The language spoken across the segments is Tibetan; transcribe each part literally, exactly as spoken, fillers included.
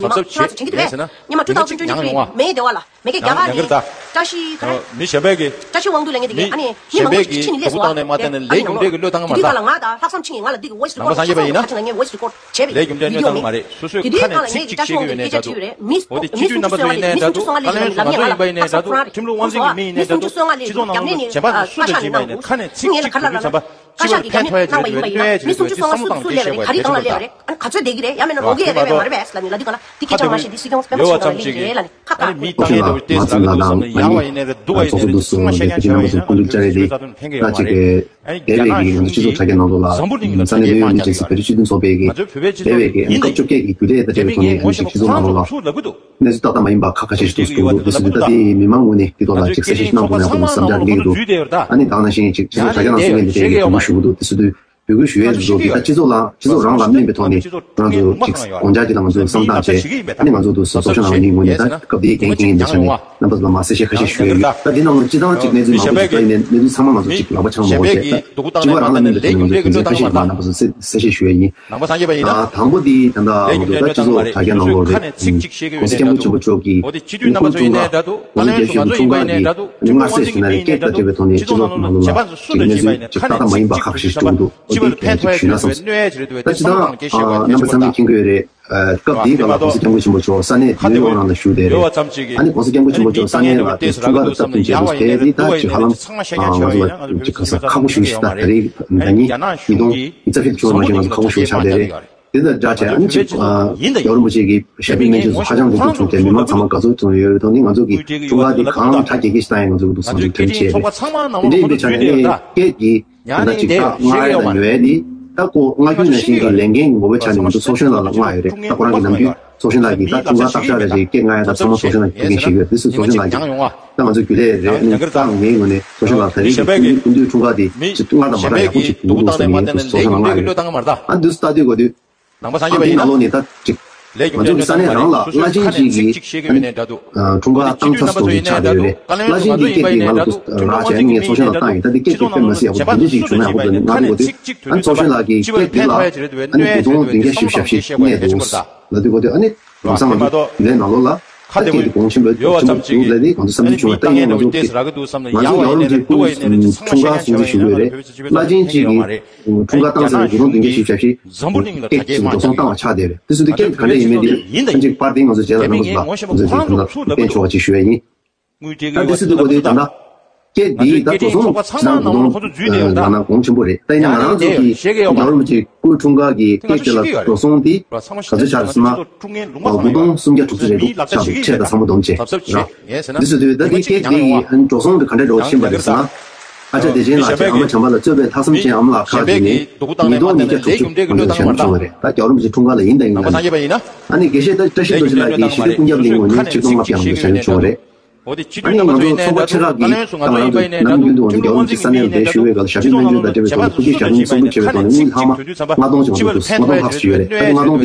མི་མང་ཁྱེད་རང་ཚོ་དྲན་གྱི་འདུག་གས། སྔོན་མ་two thousand twenty three May དེ་བ་ལ་མེ་ཀེ་རྒྱ་གར་ནས་བཀྲ་ཤིས་ག་རེ། བཀྲ་ཤིས་དབང་འདུས་ལབ་མཁན་དེ་གས། ཨ་ནི་མི་མང་པོ་ཅིག་ཁྲིད་ནས་སླེབས་སོང་བ། ཨ་ནི་ནང་ལོགས་དེ་དུས་སྒང་ལ་ང་དང་ལྷག་བསམ་ཆིངས་ཀྱིས་ང་ལ་འདི་གི་voice record ཁ་སང་ཉིན་voice record བྱས་པའི་video་མེད། དེ་དུས་སྒང་ལ་ངས་ཀྱི་བཀྲ་ཤིས་དབང་འདུས་ལ་སྐད་ཆ་དྲིས་པ་རེད། མི་སུམ་ཅུ་སོ་ལྔ་ལ་ལབ་ཡ་ང་ལ་ལྷག་བསམ་ཁོ་རང་རེད། ངས་ཁྲིམས་ལུགས་དབང་འཛིན་གྱི་མི་ཡིན་ནའི་འདྲ་འདུག་ཁ་ལན་སོ་སོ་སོ་སྔ་ལས་རྒྱ་ནག་ནས་བཀའ་ཤག་ནས་གནང་འདུག་ངས་ལ་ག་རེ་ལབ་ན། བཀའ་ཤག་གིས་རྒྱ་མི་ནས་གནང་བ་ཡིན་པ་ཡིན་ན་མི་སུམ་ཅུ་སོ་ལྔ་སུ་སུ་སླེབས་པ་རེད། ག་རེ་སྒང་ལ་སླེབས་པ་རེད། ཨ་ནི་ག་ཚོད་བསྡད་ཀྱི་རེད། ཡང་མིན་ན་ལོག་གི་ཡ་རེད་པས་མ་རེད་པས་ལབ་ནི་ལབ་དུས་སྒང་ལ་འདི་སྐད་ཆ་མ་བཤད། འདི་སྲིད་སྐྱོང་སྤེན་པ་ཚེ་རིང་ལགས་ལས་ཀྱི་རེད་ལབ་ནི་ཁ་བཏགས། ཨ་ནི་མི་ཏང་ཡས་དེ་བལྟས་ཟེར་ལ་འདུག་བསམ་ནས་ཡག་པ་ཡིན་ནའི་རེད། སྡུག་པ་ཡིན་ནའི་རེད། ཚང་མ་བཤད་མཁན་ཆགས་ཡིན་ན་ཚང་མ་ལ་ཡག་པ་ཡིན་ནའི་རེད། འདུག་སེ་ཚང་མ་བཤད་མཁན་ཆགས་ཡིན་ན་ཚང་མ་ལ་ཡག་པ་ཡིན་ནའི་རེད། ད་ཅིག་གི་འདས་པའི་གི་ང་ཚོ་སྤྱི་ཚོགས་དྲ་རྒྱའི་ནང་ལོགས་ལ་ས་གནས་བོད་མིའི་སྒྲིག་འཛུགས་བོད་རིགས་སྤྱི་མཐུན་ཚོགས་པའི་གི་འདས་པའི་གི་སྐབས་བཅོ་བརྒྱད་ཀྱི་རྒྱུན་ལས་དང་འབྲེལ་བའི་ཐོག་ནས་ཨ་ནི་ཅིག་སྤྱི་ཚོགས་ནང་ལོགས་ལ་གནས་ཚུལ་ཏག་ཏག་མ་ཡིན་པ་ཁག་ཁ་ཤས་ཤིག་ཐུག་འདུག་འདུག་སེ་འདུག་ད་དེ་མི་མང་ངོས་ནས་དེ་ཐོག་ལ་ཅིག་གསལ་བཤད་ཞུ་ན་བསམ་ཡག་འདུག་ན་འདུག་ཨ་ནི་ད་ག་ནང་བཞིན་ཅིག་སྤྱི་ཚོགས་དྲ་རྒྱ་ནང་གསུང་མཁན་དེ་འདྲས་ཀྱིས་འབོད་སྐུལ་ཞུ་གི་འདུག་འདུག་སེ་འདུག་འབོད་སྐུལ་ཞུ་ཡས་འདུག་ད་སྤྱི་ཚོགས་ལ་སྤྱི་ཚོགས་རང་ལ་སྨན་པའི་ཐོག་ནས་ང་ཚོ་ཅིག་དགོངས་འཆར་ཅིག་དང་ང་ཚོ་བསམ་སྟངས་བྱས། ཨ་ནི་ང་ཚོ་འདུག་སེ་ཚོགས་ཆུང་ནང་མི་ངོས་ནས་ད་སྐབས་དེའི་འགན་འཁྱེར་མཁན་དེ་ཆ་ནས་རྣམ་པ་ཚོ་ལ་མར་གསལ་བཤད་ཁ་ཤས་ཞུ་ཡས་ཡོད། ད་འདི་ནང་ལ་སྤྱི་བཏང་ཅིག་གནས་ཚུལ་མང་པོ་ཞིག་ཡིན་ནའི་གནས་ཚུལ་ཚང་མ་ང་ཚོ་ཅིག་ལག་པ་འཆང་མ་དགོས་བྱས། ད་སྤྱི་པ་རང་ལ་སྨན་པའི་ཐོག་ནས་ང་ཚོ་འགན་འཁྱེར་ཁ་ཤས་མར་རྣམ་པ་ཚོ་གསལ་བཤད་ཞུ་ཡས་ཡིན། ནང་པ་སངས་རྒྱས་པ་ཡིན་ན། ཨ། དང་པོ་འདི་ད་ལྟ་ང་ཚོ་ད་སྤྱི་ཚོགས་དྲ་རྒྱ་ནང་ལོགས་རེད། ༸གོང་ས་༸སྐྱབས་མགོན་ཆེན་པོ་མཆོག་གིས་དངུལ་ཁུར་ཀྲུང་ག་ལ་ཡིན་ནའི་འདྲ་འདུག་ད་ལན་རྒྱལ་ཤོད་ཀྱི་འཁྲུངས་སྐར་གྱི་སྔོན་ལ་ང་ཚོ་ཡིན་པ་ཡིན་ནའི་འདྲ་འདུག་ཨ་ནི་དམར་ཟས་ཟོས་ན་རེད། སྐད་དང་འབྲེལ་བའི་ཐོག་ནས་སྤྱི་ཚོགས་ནང་ལོགས་ལ་ཅིག་གནས་ཚུལ་ཅིག་ཏག་ཏག་མ་ཡིན་པ་ཁག་ཁ་ཤས་ཤིག་འགྲོ་གི་འདུག་འོ་དེ་ཅིག་ཞུས་ན་བསམ་སོང་། ད་སྤྱི་བཏང་ཨ་རྣམ་པ་ཚང་མས་མཁྱེན་གྱི་ཡོད་རེད། ཨ། སྐབས་དེའི་སྐབས་ལ་༸གོང་ས་༸སྐྱབས་མགོན་ཆེན་པོ་མཆོག་ས་གནས་བདུན་ནང་ལ་བཞུགས་བསྡད་རེད། ཨ་ནི་༸གོང་ས་༸སྐྱབས་མགོན་ཆེན་པོ་མཆོག་ས་གནས་ལ་དེ་འཁྲུངས་སྐར་དང་སྟབས་བསྟུན་བྱས་འདུག་དེ་འདི་ད་ཅིག་ཧ་ལམ་ང་ཚོ་ལ་ཅིག་ག་ས་ཁག་པོ་ཞིག་ཞིག་ད་ད་རེས་ད་ནི་ཉིས་སྟོང་ཉི་ཤུ་རྩ་བཞི་ལོ་ནང་བཞིན་ང་ཚོ་ཁག་པོ་ཞིག་ཆགས་བསྡད་རེད། དེ་དང་སྦྲགས་བྱས་ཨ་ནི་ཅིག་ཨ། རྒྱལ་བ་རིན་པོ་ཆེ་གི་ཞབས་པད་སྨན་བཅོས་སུ་ཧ་ཅང་གི་ཐུགས་ཕྱུག་བྱས་མི་མང་ཚང་མ་དགའ་ཚོར་བྱུང་ཡོད་པའི་ཐོག་ནས་ང་ཚོ་གི་འཁྲུངས་སྐར་འདི་གང་གྲ་རྒྱས་ཀྱི་ཞིག་བཏང་ཡས་ང་ཚོ་གི་འདུག་བསམ་བློ་དེ་འདྲ་བྱས་རེད། དེ་འདྲ་ཡིན་པའི་ཆ་ནས་ཨ་ནི་སྐད་ཀྱི་ད་ལྟ་ཅིག་ད་མངགས་ཡས་དང་ཉོ་ཡས་འདི་ད་ཁོ་མངགས་རྒྱུ་ནང་བཞིན་གྱི་ལས་འགན་གྱི་ངོ་བོའི་ཆ་ནས་ང་ཚོ་ཚོགས་གཞོན་ལགས་ལ་མངགས་ཡོད་རེད། ད་ཁོ་རང་གི་ནམ་རྒྱུན་ཚོགས་གཞོན་ལགས་ཀྱིས་ད་འཁྲུངས་སྐར་རྟག་ཆགས་རེ་ཞིག་སྐད་མངགས་ཡས་ད་ཚང་མ་ཚོགས་གཞོན་ལགས་ཀྱིས་ཐུགས་འགན་བཞེས་ཀྱི་ཡོད། འདི་སུ་ཚོགས་གཞོན་ལགས་ཀྱིས་ད་ང་ཚོ་རྒྱུན་ལས་རེད། ཨ་ནི་ད་ངའི་ངོས་ནས་ཚོགས་གཞོན་ལགས་ད་རེས་ཀྱི་སྐུ་མདུན་འཁྲུངས་སྐར་འདི་ཅིག་སྔར་དང་མ་འདྲ་ཡག་པོ་ཅིག་འདུག་འདུག་བསམ་ནས་ཚོགས་གཞོན་ལགས་མངགས་ཡོད་རེད། ཨ་འདུག་སེ་ལྟ་དུས་གོ་དུས། ནང་པ་སངས་རྒྱས་པ་ཨ་འདིའི་ཡིན་ན། ནང་ལོགས་ནས་ད་ཅིག་ང་ཚོ་གི་ས་གནས་རང་ལ་བླ་ཆེན་གཅིག་གིས་ཨ་ནི་འཁྲུངས་སྐར་བཏང་ཚར་སོང་ཞིག་ཆགས་བསྡད་ཡོད་རེད། བླ་ཆེན་གྱིས་སྐད་དེ་ང་ལ་རག་བྱས་ཨ་ནི་ངས་ཚོགས་གཞོན་ལ་བཏང་ཡིན། ད་འདི་སྐད་དེ་དཔེ་མ་སྲིད་ཡག་པོ་འདི་འདྲ་ཞིག་བྱུང་ན་ཡག་པོ་འདུག་ནི་ང་ཚོ་གོ་དུས་ཨ་ནི་ཚོགས་གཞོན་ལགས་ཀྱིས་སྐད་དེ་ལ་ཨ་ནི་དགུ་སྟོང་བདུན་བརྒྱ་བཞི་བཅུ་ཞེ་བཞི་གནས་འདུག་ལབ་དུས་གོ་དུས་ཨ་ནི་ལམ་སང་ང་ཚོ་འདི་ནང་ལོགས་ལ་ད་སྐད་དེ་གོང་ཆེན་པོ་ཆེན་པོ་འདུག་ལབ་ནི་ང་ཚོ་བསམ་ཚུལ་བྱུང་བ། ད་ཡིན་ང་ཚོ་སྐད་ང་ཚོ་རྒྱལ་བ་རིན་པོ་ཆེའི་སྐུའི་འཁྲུངས་སྐར་སྲུང་བརྩི་ཞུ་གི་ཡོད་རེད། བླ་ཆེན་གཅིག་གིས། འཁྲུངས་སྐར་བཏང་ཟེར་བའི་དགུ་སྟོང་བདུན་བརྒྱ་བཞི་བཅུ་ཞེ་བཞི་སྐད་ཅིག་འགྲོ་སོང་བཏང་བ་ཆགས་བསྡད་རེད། དེ་ཚོ་དེ་སྐད་ག་འདྲ་ཡིན་མིན་དེ་ཐམས་ཅད་པར་དེ་ང་ཚོ་རྗེས་ལ་རྣམ་པ་ཚོ་ལ་ང་ཚོ་དེ་ཁོང་ལ་བསྟན་ཆོག་པ་ཅིག་ཞུ་ཡ་ཡིན། ད་དེ་སྲིད་དུ་གོ་དུས་ད་ལྟ་སྐད་འདི་ད་འགྲོ་སོང་ཅི་ཐང་དགུ་སྟོང་ལ་ན་གོང་ཆེན་པོ་རེད། ད་ཡིན་ན་ང་རང་ཚོ་གི་རྒྱལ་བ་རིན་པོ་ཆེའི་སྐུའི་འཁྲུངས་སྐར་གྱི་སྐད་དེ་ལ་འགྲོ་སོང་འདི་ག་ཚོད་ཆགས་རེད་ཟེར་ན་དགུ་སྟོང་སུམ་བརྒྱ་དྲུག་ཅུ་རེ་དྲུག་ཆགས་འདུག་ཕྲད་དང་ཚང་མ་བསྡོམས་བྱས་ར། འདི་སྲིད་དུ་ད་འདི་སྐད་འདི་འགྲོ་སོང་འདི་ག་འདྲ་འགྲོ་ཕྱིན་པ་རེད་ཟེར་ན། ཨ་ཅག་བདེ་ཆེན་ལགས་ཀྱི་ཨ་མ་བྱམས་པ་ལ་གཙོས་པའི་ལྷག་བསམ་ཅན་ཨ་མ་ལགས་ཁག་ཅིག་ནས་ཉིས་སྟོང་ཉིས་བརྒྱ་དྲུག་ཅུ་ང་ཚོ་ཞལ་འདོན་བྱུང་བ་རེད། ད་རྒྱལ་བ་རིན་པོ་ཆེའི་འཁྲུངས་སྐར་ལ་ཡིན་དང་ཡིན་ན་ནི། ཨ་ནི་དགེ་བཤེས་བཀྲ་ཤིས་རྡོ་རྗེ་ལགས་ཀྱིས་ཞི་བདེ་ཀུན་ཁྱབ་གླིང་ངོས་ནས་ཆིག་སྟོང་ལྔ་བརྒྱ་ལྔ་བཅུ་ཞེ་བདུན་བྱུང་བ་རེད། ཨ་ནི་ང་ཚོ་ཚོགས་པ་ཆེ་ཁག་གིས་ད་ང་རང་ཚོ་ནམ་རྒྱུན་དུ་ང་ཚོ་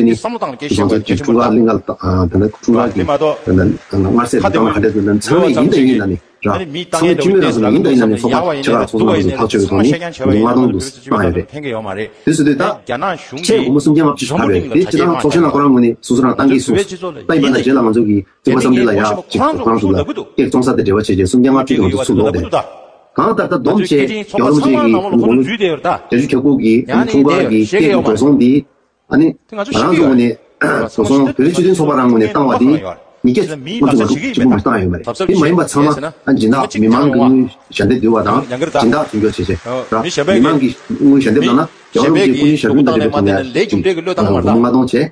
རྒྱལ་བ་རིན་པོ་ཆེ་ས་གནས་ལ་བསྡད་བཞུགས་པའི་སྐབས་ལ་ཞབས་པད་སྨན་བཅོས་དང་འབྲེལ་བའི་སྐབས་ལ་ཐུགས་རྗེ་ཞབས་དྲུང་གསོལ་འདེབས་བྱས་པའི་ཐོག་ནས་དངུལ་ལྷག་མ་ལྔ་སྟོང་ཞིག་ང་ཚོ་ལྔ་སྟོང་ལྷག་ཙམ་ཡོད་རེད། ད་ལྔ་སྟོང་དེ་ནི་ང་ཚོ་ཚོགས་པ་ཆེ་ཁག་གིས་ཨ་ནི་མ་དངུལ་ནས་རྒྱལ་བ་རིན་པོ་ཆེའི་འཁྲུངས་སྐར་གླིང་ག་ལ་ད་ལྟ་འཁྲུངས་སྐར་གྱི་ད་ལྟ་སྔར་སྲས་དང་ག་འདྲ་ཚོ་ལ་ཚང་མས་ཡིན་དང་ཡིན་ལ་ནི། ར། ཚང་མས་སྤྱི་མོས་རང་སོ་ནས་ཡིན་དང་ཡིན་ན་ནི་ཚོགས་པ་ཆེ་ཁག་ཚོགས་ཚོགས་ནང་དུ་ཐག་ཆོད་པའི་ཐོག་ནས་ལྔ་སྟོང་དུ་བཏང་ཡོད་རེད། དེ་སྲིད་དུས་ད་ཆེས་སྒོར་མོ་སུམ་བརྒྱ་ལྔ་བཅུ་ཞིག་ཐར་བས་དེ་སྤྱི་བཏང་ཚོགས་གཞོན་ལགས་ཁོ་རང་ངོས་ནས་སོ་སོ་རང་བཏང་གི་སོང་། ད་ཡིན་པ་ན་རྗེས་ལ་ང་ཚོ་གིས་བཙུན་པ་བསམ་འགྲུབ་ལ་ཡག་ཅིག་ཁོ་རང་ཚོ་ལ་སྐད་བཙོང་ས་དེ་འབྲེལ་བ་བྱས་རྗེས་སུམ་བརྒྱ་ལྔ་བཅུ་ང་ཚོ་ཚུར་ལོག་རེད། གང་ལྟར་ད་བསྡོམས་བྱས་རྒྱལ་བ་རིན་པོ་ཆེ་གི་དགུང་ལོ་བརྒྱད་ཅུ་གྱ་དགུ་གི་འཁྲུངས་སྐར་གྱི་སྐད་ཀྱི་འགྲོ་སོང་འདི། ཨ་ནི་ང་རང་ཚོ་ངོས་ནས་བཟོ་ཚོང་བོད་རིགས་སྤྱི་མཐུན་ཚོགས་པ་རང་ངོས་ནས་བཏང་བ་དེ་ཉིས་བརྒྱ་ལྔ་བཅུ་ང་དྲུག་གཅིག་པུ་མ་བཏང་ཡོད་མ་རེད། དེ་མ་ཡིན་པ་ཚང་མ་ཨ་སྦྱིན་བདག་མི་མང་གི་དངུལ་ཞལ་འདེབས་བསྡུ་བ་དང་སྦྱིན་བདག་དོན་འཁྱོལ་བྱས་བྱས་ར། མི་མང་གི་དངུལ་ཞལ་འདེབས་གནང་ན་རྒྱལ་བ་རིན་པོ་ཆེའི་སྐུ་ཕྱྭའི་ཞབས་དྲུང་དང་འབྲེལ་བའི་ཐོག་ནས་ཨ་ཅིག་སྒོར་མོ་ལྔ་སྟོང་བྱས།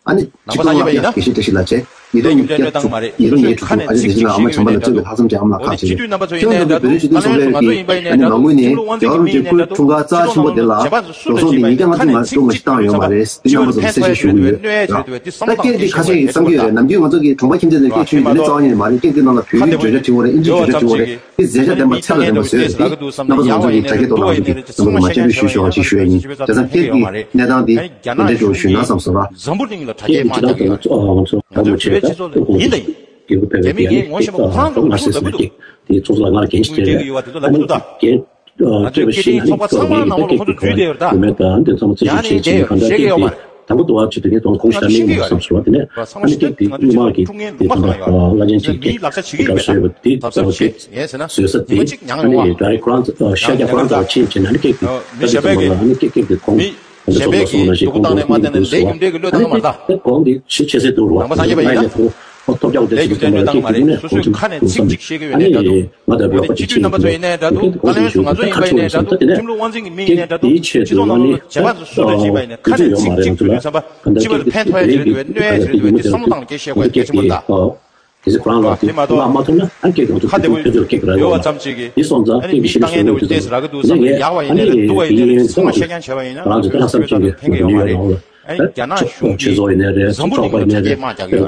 ཨ་ནི་ཆིག་སྟོང་ལྔ་བརྒྱ་དགེ་བཤེས་བཀྲ་ཤིས་ལགས་བྱས། ཉིས་སྟོང་ཉིས་བརྒྱ་དྲུག་ཨ་ཅག་བདེ་ཆེན་ལགས་ཨ་མ་བྱམས་པ་ལ་གཙོས་པའི་ལྷག་བསམ་ཅན་ཨ་མ་ལགས་ཁག་ཅིག་ཡོད། ཁྱོད་རྣམ་པ་ཚོ་ཡིན་ནའི་བོད་རིགས་སྤྱི་མཐུན་ཚོགས་པའི་གི་ཨ་ནི་མ་དངུལ་ནས་རྒྱལ་བ་རིན་པོ་ཆེའི་སྐུ་འཁྲུངས་སྐར་རྩ་ཆེན་པོ་དེ་ལ་འགྲོ་སོང་དེ་ཉིས་བརྒྱ་ལྔ་བཅུ་ང་དྲུག་ང་བཞི་བཏང་ཡོད་མ་རེད། འདི་རྣམ་པ་ཚོ་གསལ་བཤད་ཞུ་གི་ཡོད་ར། ད་སྐད་འདི་ཁ་ཤས་ཀྱིས་བསམ་གྱི་ཡོད་རེད། ནམ་རྒྱུན་ང་ཚོ་གི་གྲོང་པ་ཁྱིམ་མཚེས་ཚོས་སྐད་ཆུང་ཆུང་དེ་འདྲ་རྩ་བ་ཉིད་ནས་མ་རེད། སྐད་འདི་ནང་ལ་བོད་ཡིག་བརྗོད་བྱ་བྲིས་ཡོད་རེད། ཨིན་ཇིའི་བརྗོད་བྱ་བྲིས་ཡོད་རེད། འདི་མཛད་བྱ་ལྡན་པ་ཚད་ལ་ལྡན་པ་བཟོས་ཡོད་རེད། རྣམ་པ་ཚོ་ང་ཚོ་གི་དྲ་རྒྱའི་ཐོག་ལ་ང་ཚོ་གི་ཚང་མ་མ་དཔྱད་བརྗོད་ཞུ་ཞུ་བ་ཅིག་ཞུ་ཡ་ཡིན། བྱས་ཙང་སྐད་འདི་གནས་སྟངས་འདི་དེ་འདྲ་འདྲ་བོ་ཞུས་ན་བསམ་སོང་ར། སྐད་འདི་ཇི་ལྟར་ལྟར་ང་ཚོ་ཨ་ང་ཚོ་ད་མ་བྱས་ད་ཁོང་གི་རྒྱལ་པོ་ཕེབས་པའི་དེ་ཡང་ནི་སྐད་ཨ་ང་སེ་སེ་ན་སྐད་དེ་ཚོགས་ལ་ང་ལ་འགན་ཞིག་སྤྲད་རེད། ཨ་ནི་རྒན་ཨ་སྤྲད་པ་ཞིག་ན་ནི་ཁོ་ངེད་ཀྱི་ད་སྐད་ཀྱི་གོ་བ་ཡོད་མེད་ད་འདི་ཚང་མ་རྩད་གཅོད་བྱེད་བྱེད་ནི་གང་འདྲ་སྐད་དེ། དང་པོ་དུ་བ་ཆེད་དུ་ངས་དོན་ཁོང་ཤར་མིན་ངོ་བསམ་ཟེར་བ་དེ་ནས་ཨ་ནི་ཀེག་དེ་སྔོན་མ་གི་དེ་དང་པོ་བླ་ཆེན་གཅིག་གིས་དེ་ག་བཟོས་པ་དེ་བཟོས་པ་དེ་བཟོས་ས་དེ་ཨ་ནི་ད་རེས་ཁོ་རང་ཤར་རྒྱག་ཁོ་རང་ཚོ་ཕྱིན་ཕྱིན་ཨ་ནི་ཀེག་དེ་ད་དེ་ཚོ་ཨ་ནི་ཀེག་ཀེག་དེ་ཁོང་ད་དེ་ཚོ་ལ་སོང་ན་ཞེས་ཁོང་ཚོ་ལ་ཁེག་དེ་བཟོས་པ་ཨ་ནི་དེ་གོང་དེ་ཤི་ཆེ་སེ་འདུག་རུ་བ་ཨ་ནི་ལ་ཡིན་ན་ཁོ་ཐོབ་རྒྱག་དེ་ཚོ་དེ་ཚོ་ལ་ཀེག་དེ་དེ་ནས་ཁོང་ཚོ་ཨ་ནི་ང་དང་རོགས་པ་དེ་ཕྱིན་ཡོད་ཀྱི་འདུག་ཁོང་ཚོ་ཞུ་ད་ཁ་ཆུང་ཞིག་ད་དེ་ནས་ཀེག་དེའི་ཆེད་དུ་ཨ་ནི་དུས་ཚོད་ཡོད་མ་རེད་ང་ཚོ་ལ་གང་ལྟར་ཀེག་དེ་དེ་རེད་འདུག་གང་ལྟར་དེ་ཡིན་མི་འདུག་ཁོང་ཚོ་ཀེག་དེ་ག་རེ་དེ་ཡིན་མི་འདུག་ལ་མ་ཐུབ་ན་ཨ་ཀེག་དེ་ང་ཚོ་དེ་དུས་ཚོད་ཀེག་ར་ཡོད་ལ་དེ་སོང་ཙང་ཀེག་གི་ཤི་ན་སོང་ཡོད་དུས་ཚོད་ནས་ངས་ཨ་ནི་དེ་ཡིན་ཚང་མ་ཤ་རྐྱང་བྱས་པ་ཡིན་ན་ང་ཚོ་ད་ལྷག་བསམ་ཅན་གྱི་ང་ཚོ་ནིའུ་ཡོག་ལ་ཨ་ནི་ཆོས་ཚོགས་ཡིན་ནའི་རེད་ཚོགས་པ་ཡིན་ནའི་རེད་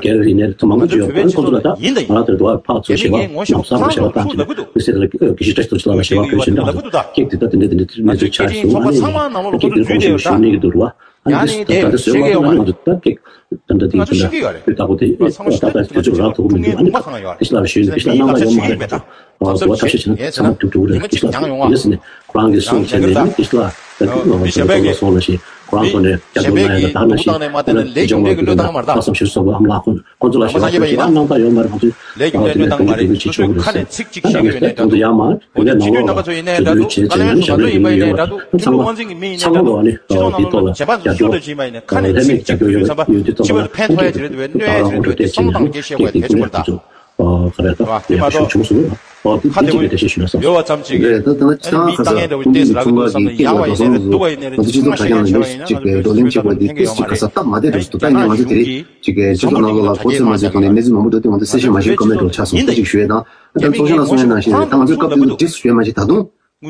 ག་རེ་ཡིན་ནའི་རེད་ཚང་མ་མང་པོ་ཅིག་ཡོད་ཨ་ནི་ཁོང་ཚོ་ལ་ད་ང་ལ་དེ་འདུག་ཕར་ཚུར་ཞེ་བ་ནམ་སང་ལ་ཞེ་བ་བཏང་ཅིག་ལ་དམིགས་བསལ་ལ་དགེ་བཤེས་བཀྲ་ཤིས་རྡོ་རྗེ་ལགས་ལ་ཞེ་བ་དགོས་ཤིང་འདྲ་ཀེག་དེ་ད་དེ་འདྲ་དེ་འདྲ་གནས་ཚུལ་ཆགས་སོང་ཨ་ནི་ཀེག་དེ་ཁོང་ཚོ་ཞུ་ནི་གི་འདུག་རུ་བ། ཨ་ནི་ད་ལྟ་བཟོས་མ་ཐུབ་ན་ང་ཚོ་ད་ཀེག་ད་ལྟ་དེ་ཚོ་ལ་དཔེ་ལྟ་བུ་དེ་ད་ལྟ་དུས་ཚོད་རག་ཐུབ་མི་འདུག་ཨ་ནི་ད་ཏི་ཤ་ལ་ཞུས་ཏི་ཤ་ལ་རྣམ་པ་ཡོད་མ་རེད་ད་ལྟ་བ་ཐབས་ཤེས་བྱས་ན་ཚང་མ་འགྲུབ་འགྲོ་གི་རེད། ཏི་ཤ་ལ་རྣམ་པ་ཡོད་མ་རེད་ད་ཁོ་རང་གིས་གསུངས་བྱས་ནས་ཏི་ཤ་ལ་ད་ལྟ་སོང་ལ་སོང་ལ་ཞེས་ཁོ་རང་ཐོག་ནས་རྒྱབ་སྐྱོར་གནང་ཡ་ད་ད་ན་ཞེས་ཨ་ནི་ལྗོངས་མ་གི་ད་ལྟ་བསམ་ཤེས་སོགས་ལ་ཧམ་ལ་ཁོ། ཁོང་ཚོ་ལ་ཞེ་བ་དགོས་ཤེ་ཨ་རྣམ་པ་ཡོད་མ་རེད་ཁོང་ཚོས་ལས་རྒྱུ་འབྲས་བློས་བཏང་མ་རེད། སོ་སོའི་ཁ་ནས་ཚིག་གཅིག་བཤད་ཀྱི་ཡོད་ནའི་འདྲ་འདུག་ཁོང་ཚོ་ཡར་མར་འོ་དེ་སྤྱི་འཐུས་རྣམ་པ་ཚོ་ཡིན་ནའི་འདྲ་འདུག་བཀའ་བློན་ཚོ་ང་ཚོ་ཡིན་པ་ཡིན་ནའི་འདྲ་འདུག་ཚང་མ་ཚང་མ་ལོ་ཨ་ནི་འདི་ཐོག་ལ་རྒྱབ་སྐྱོར་ལྷད་མེད་ཀྱི་རྒྱབ་སྐྱོར་ཡོད་ཡོད་དུས་ཙམ་པ་ལ་ཁོང་གིས་ད་རང་ཁོང་ཚོ་བལྟས་བྱས་ནས་ཁོང་ཚོ་ཀེག་དེ་ཀུན་ནས་ཁོང་ཚོ་ག་རེ་ད་ཡག་ཤོས་བྱུང་སོང་ཨོ་དེ་དེ་གཅིག་གི་འགྲེལ་བཤད་ཞུས་ན་བསམ་སོང་། རེད་ད་ད་ལྟ་ཁྱེད་རང་ཁ་སང་ཁོང་ཚོ་ཚོང་པ་གི་ཀེག་ལ་འགྲོ་སོང་ཚོ་ང་ཚོ་སྤྱི་ཚོགས་དྲ་རྒྱ་ནང་ལ་ཅིག་བགྲོ་གླེང་བྱེད་དགོས་དེ་ཏོག་ཙམ་ཅིག་ག་ས་སྟབས་མ་བདེ་འགྲོ་སོང་འདུག་ད་ཡིན་ན་ང་ཚོ་དེ་རིང་ཅིག་གི་སྤྱི་ཚོགས་ནང་ལོགས་ལ་གོ་ཚོད་མ་ཚོད་ཐོག་ནས་གནས་ཚུལ་མང་པོ་འགྲོ་དུས་ང་ཚོ་གསལ་བཤད་མ་ཞུས་ཀ་མེད་འགྲོ་ཆགས་སོང་ད་ཅིག་ཞུ་ཡས་དང་། ད་ཚོགས་གཞོན་ལགས་གསུང་ཡ་ནང་བཞིན་རེད། ད་ང་ཚོའི་སྐབས་དེ་ཚོ་འགྲིགས་སུ་ཡོད་མ་ཤེས་ད་དུང་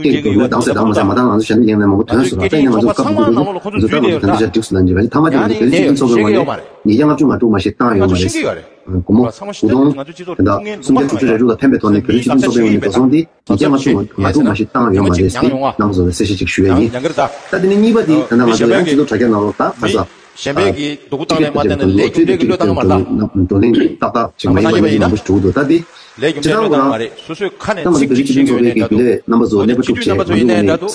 ཀེག་དེ་ལོ་དྭངས་གསལ་དྭངས་མ་གསལ་མ་དྭངས་ང་ཚོ་གཞན་དག་ཡིན་ན་མང་པོ་ཐོན་སོང་ར། ད་ཡིན་ན་ང་ཚོ་སྐབས་དེ་ཚོ་ང་ཚོ་ད་ལྟ་འགྲིགས་སུ་ལ་འགྲིགས་པ་ཞིག་ཐ་མ་དེ་ང་ཚོ་བོད་རིགས་སྤྱི་མཐུན་ཚོགས་པའི་ངོས་ནས་ཉིས་བརྒྱ་ལྔ་བཅུ་ང་དྲུག་མ་ཞིག་བཏང་ཡོད་མ་རེད། སྒོར་མོ་དགུ་སྟོང་དེ་འདྲ་སུམ་བརྒྱ་དྲུག་ཅུ་རེ་དྲུག་ལ་ཕན་པའི་ཐོག་ནས་བོད་རིགས་སྤྱི་མཐུན་ཚོགས་པའི་ངོས་ནས་འགྲོ་སོང་དེ་ཉིས་བརྒྱ་ལྔ་བཅུ་ང་དྲུག་མ་ཞིག་བཏང་ཡོད་མ་རེད། འདི་རྣམ་པ་ཚོ་ལ་གསལ་བཤད་ཅིག་ཞུ་ཡ་ཡིན། ད་དེ་ནས་གཉིས་པ་དེ་ད་ལྟ་ང་ཚོ་ཡང་སྤྱི་ཚོགས་དྲ་རྒྱ་ནང་ལོགས་ད་ཁ་ས། གཞན་པས་ཀྱིས་སྡུག་ཏུ་བཏང་ནས་མ་བསྟན་ན་ལས་རྒྱུ་འབྲས་ཀྱི་བློས་བཏང་མ་ལྟ། བགྲོ་གླེང་ཏག་ཏག་ཅིག་མ་ཡིན་པ་ཡིན་ན་མང་པོ་ཞིག་འགྲོ་གི་འདུག་ད་དེ་ལས་རྒྱུ་འབྲས་བློས་བཏང་མ་རེད། སོ་སོས་ཁ་ནས་ཚིག་གཅིག་ཤོད་ཀྱི་ཡོད་ནའི་འདྲ་འདུག་ད་ང་ཚོ་བོད་རིགས་སྤྱི་མཐུན་ཚོགས་པའི་གི་དེ་ལས་རྣམ་པ་ཚོ་གནས་བབ་དཀྲུགས་བྱས་ང་ཚོ་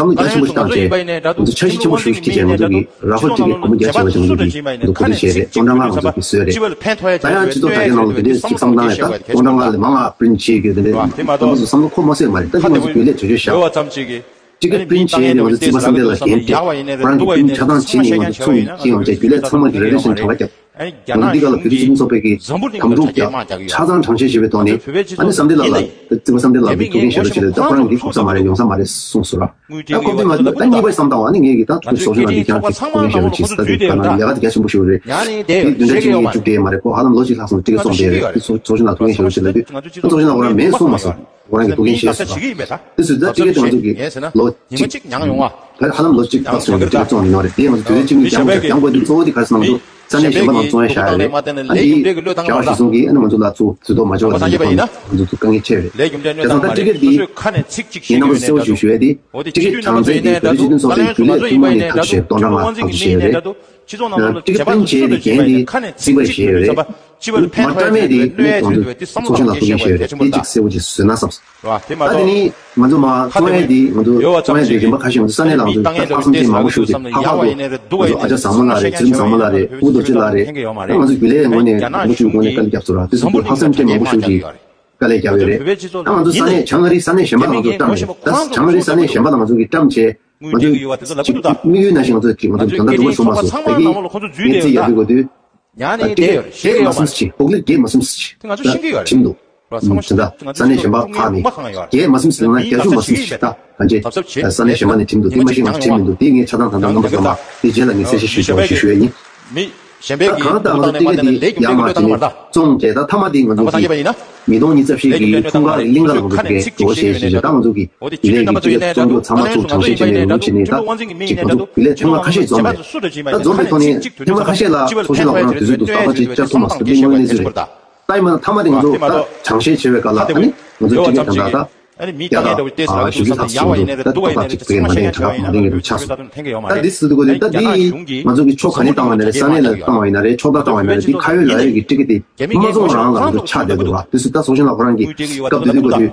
གི་ར་ཧུལ་ཅིག་གིས་སྒོར་མོ་བརྒྱ་བྱས་པ་ཅིག་ང་ཚོ་གི་ང་ཚོ་གོ་སྒྲིག་བྱས་རེད། སྟོང་ཕྲག་ལྔ་ང་ཚོ་གི་བཟོས་རེད། ད་ཡང་སྤྱི་ཚོགས་དྲ་རྒྱ་ནང་ལ་དེ་འདྲས་ཅིག་བསམ་བློ་བཏང་ཡོད་ད་སྟོང་ཕྲག་ལྔ་ལས་མང་ང་པི་རིན་ཊི་བྱེད་ཀྱི་དེ་འདྲས་རྣམ་པ་ཚོ་བསམ་བློ་འཁོར་མ་སོང་མ་རེད། ད་དེ་ང་ཚོ་དེ་ལས་བྱེད་ཆོག་ཤག་ཊི་ཀེ་ཊི་པི་རིན་ཊི་བྱས་ནས་ང་ཚོ་རྩིས་པ་བསམ་གཏན་ལ་འགན་སྤྲད། ཁོ་རང་གིས་པི་རིན་ཊི་ཆ་ཚང་བྱས་ནས་ང་ཚོ་ཚུར་ཁྱེར་ཡོང་བྱས་རྒྱུན་ལས་ཚང་མ་གི་རེ་རེ་བཞིན་གྲངས་ཀ་བརྒྱབ། ང་ཚོ་འདི་ག་ལ་བོད་རིགས་སྤྱི་མཐུན་ཚོགས་པའི་གི་དམ་ཕྲུག་བརྒྱབ། ཆ་ཚང་གྲངས་བཤེར་བྱས་པའི་ཐོག་ནས་ཨ་ནི་བསམ་གཏན་ལགས་ལ་རྩིས་པ་བསམ་གཏན་ལགས་ལ་ཐུགས་འགན་བཞེས་རོགས་བྱེད་ལབ་ད་ཁོ་རང་གིས་འདི་དགོས་ས་མ་རེད་ཡོང་ས་མ་རེད་གསུངས་སོང་ར། ད་ཁོ་དེ་མ་ད་གཉིས་པ་བསམ་བཏང་བ་ནི་ངས་གི་ད་ཚོགས་གཞོན་ལགས་འདི་ཀྱང་ཐུགས་འགན་བཞེས་རོགས་བྱེད་ད་དུས་ག་ན་ལས་ཀ་དེ་གལ་ཆེན་པོ་ཞིག་རེད། དེ་བདུན་ཕྲག་གཅིག་གཉིས་བཅུ་བསྡད་མ་རེད་ཁོ་ཧ་ལམ་ལོ་གཅིག་ལྷག་སོང་ཊི་ཀེ་ཊི་བཙོང་བསྡད་རེད། ཚོགས་གཞོན་ལགས་ཐུགས་འགན་བཞེས་རོགས་བྱེད་ལབ་དུས་ཚོགས་གཞོན་ལགས་ཁོ་རང་མེད་གསུངས་མ་སོང་། ཁོ་རང་གིས་ཐུགས་འགན་བཞེས་ཟེར་བ། དེ་སུ་ད་ཊི་ཀེ་ཊི་ང་ཚོ་གི་ལོ་གཅིག་ཧ་ལམ་ལོ་གཅིག་ལྷག་སོང་ཊི་ཀེ་ཊི་བཙོང་ཡིན་ནོ་རེད། དེ་ང་ཚོ་དུས་ཚོད་གཅིག་གཉིས་རྒྱང་པོ་རྒྱང་པོ་དུས་གཙོ་བོ་དེ་ག་རེ་ཟེར་ན་ང་ཚོ་ས་གནས་གཞན་པ་ནང་བཙོང་ཡ་བཞག་ཡ་རེད། ཨ་འདི་རྒྱ་གར་གཞི་བཟུང་གིས་ཨ་ནི་ང་ཚོ་ལ་ཚུར་ཇུས་གཏོགས་མ་བྱུང་བ་དང་ཁོ་ང་ཚོ་ཚོ་དཀའ་ངལ་ཆེ་རེད། བྱས་ཙང་ད་ཊི་ཀེ་ཊི་འདི་ངས་རྣམ་པ་ཚོ་གསལ་པོ་ཞིག་ཞུ་ཡ་དེ་ཊི་ཀེ་ཊི་གྲངས་ཚད་དེ་བོད་རིགས་སྤྱི་མཐུན་ཚོགས་པའི་རྒྱུན་ལས་ཐུན་མོང་ནས་ཐག་གཅོད་སྟོང་ཕྲག་ལྔ་ཐག་གཅོད་བྱས་ཡོད་རེད། ཊི་ཀེ་ཊི་པི་རིན་ཊི་བྱས་ཏེ་འགན་དེ་རྩིས་པ་བཞེས་ཡོད་རེད། མ་སྤྲད་མེད་དེ་ཨ་ནི་ང་ཚོ་ཚོགས་གཞོན་ལགས་ཐུགས་འགན་བཞེས་ཡོད་རེད། དེ་གཅིག་གསལ་པོ་ཅིག་བཟོས་ན་བསམ་སོང་། ད་དེ་ནི་ང་ཚོ་མ་བཙོང་ཡས་དེ་ང་ཚོ་བཙོང་ཡས་དེ་རིམ་པ་ཁ་ཤས་ང་ཚོ་ས་གནས་ལ་ང་ཚོ་ལྷག་བསམ་ཅན་མང་པོ་ཞིག་དེ་ལྷག་པར་དུ་ང་ཚོ་ཨ་ཅག་བཟང་མོ་ལགས་རེད། ཚེ་རིང་བཟང་མོ་ལགས་རེད། ཨུ་རྡོ་རྗེ་ལགས་རེད། ད་ང་ཚོ་རྒྱུན་ལས་ངོས་ནས་མང་པོ་ཞིག་ངོས་ནས་དཀའ་ལས་བརྒྱབ་སོང་ར། དེ་ཚོ་ལྷག་བསམ་ཅན་མང་པོ་ཞིག་གིས་དཀའ་ལས་བརྒྱབ་ཡོད་རེད། ད་ང་ཚོ་ས་གནས་བྱང་ཨ་རིའི་ས་གནས་གཞན་པ་ལ་ང་ཚོ་བཀྲམ་རེད། ད་བྱང་ཨ་རིའི་ས་གནས་གཞན་པ་ལ་ང་ཚོ་གིས་བཀྲམ་བྱས་ང་ཚོ་དམིགས་ཡུལ་ནང་བཞིན་ང་ཚོ་ང་ཚོ་དོན་དག་སྒྲུབ་པ་བྱུང་མ་སོང་། ད་གིན་ངས་རྩིས་ཡག་དེ་གོ་དུས། ཉ་ནས་བསྡད་ཡོད་རེད། ཤེས་ཀྱི་ཡོད་མ་རེད། ཕོག་ལེ་བརྒྱད་མ་ཟིན་ཟིན་ཅིག་དེ་ང་ཚོ་ཤེས་ཀྱི་ཡོད་རེད། ཁྲིམས་འདུག་ད་ས་གནས་གཞན་པ་ཁག་ནས་བརྒྱད་མ་ཟིན་ཟིན་ན་བརྒྱད་ཅུ་མ་ཟིན་ཟིན་ཅིག་ད་གང་ཅི་ས་གནས་གཞན་པ་ནས་ཁྲིམས་འདུག་དེ་མ་ཤེས་ང་ཚོ་ཁྲིམས་མི་འདུག་དེ་ངས་ཆ་ཚང་ད་ལྟ་རྣམ་པ་ཚོ་ལ་དེ་རྗེས་ལ་ངས་གསལ་བཤད་ཞུ་ཞུ་ཞུ་ཞུ་ཡ་ཡིན། ད་གང་ལྟར་ང་ཚོ་ཏི་ཀེ་ཏི་ཡར་མར་བྱས་ནས་བཙོང་བྱས་ད་མཐའ་མ་དེ་ང་ཚོ་གི་ཉིས་སྟོང་ཉི་ཤུ་རྩ་བཞི་གི་ཁྱུང་དཀར་གླིང་ག་ལ་ང་ཚོ་གི་འགྲོ་བྱས་བྱས་བྱས་ད་ང་ཚོ་གི་དེ་ལས་ཀྱི་ཅིག་བཙོང་རྒྱུ་ཚང་མ་ཚུར་གྲངས་བཤེར་བྱས་ནས་ལོ་བྱས་ནས་ད་ཅིག་ང་ཚོ་དེ་ལས་ཐོན་ཁ་ཁ་ཤས་འཛོམས་པ་རེད། ད་འཛོམས་པའི་ཐོག་ནས་ཐོན་ཁ་ཁ་ཤས་ལ་ཚོགས་གཞོན་ལགས་ཁོ་རང་དུས་ཚོད་འདུག་ཏག་ཏག་ཅིག་བཅར་ཐུབ་མ་སོང་དེ་དངོས་གནས་ཚུལ་རེད། ད་ཡིན་མ་མཐའ་མ་དེ་ང་ཚོ་ད་གྲངས་བཤེར་བྱས་པའི་སྐབས་ལ་ཨ་ནི་ང་ཚོ་ཏི་ཀེ་ཏི་ད་ད་བརྒྱ་དང་བཞི་བཅུ་ལྷག་ཙམ་འདུག་ད་ཏག་ཏག་ཅིག་བྱས་མ་ལྡན་གྲངས་ཀ་མ་ལྡན་གྱི་འདུག་ཆགས་སོང་། ད་འདི་སྲིད་དུ་དགོས་དུས་ད་འདི་ང་ཚོ་གི་ཕྱོགས་ག་ནས་བཏང་བ་ཡིན་ན་རེད། ས་གནས་ལ་བཏང་བ་ཡིན་ན་རེད། ཕྱོགས་མཐར་བཏང་བ་ཡིན་ན་རེད། འདི་ཁ་ཡོད་ལག་ཡོད་ཀྱི་ཏི་ཀེ་ཏི་མ་བཙོང་རང་ལ་ང་ཚོ་ཆགས་བསྡད་འདུག་ལ། འདི་སྲིད་ད་ཚོགས་གཞོན་ལགས་ཁོ་རང་གི་སྐབས་དེ་དུས་དགོས་དུས།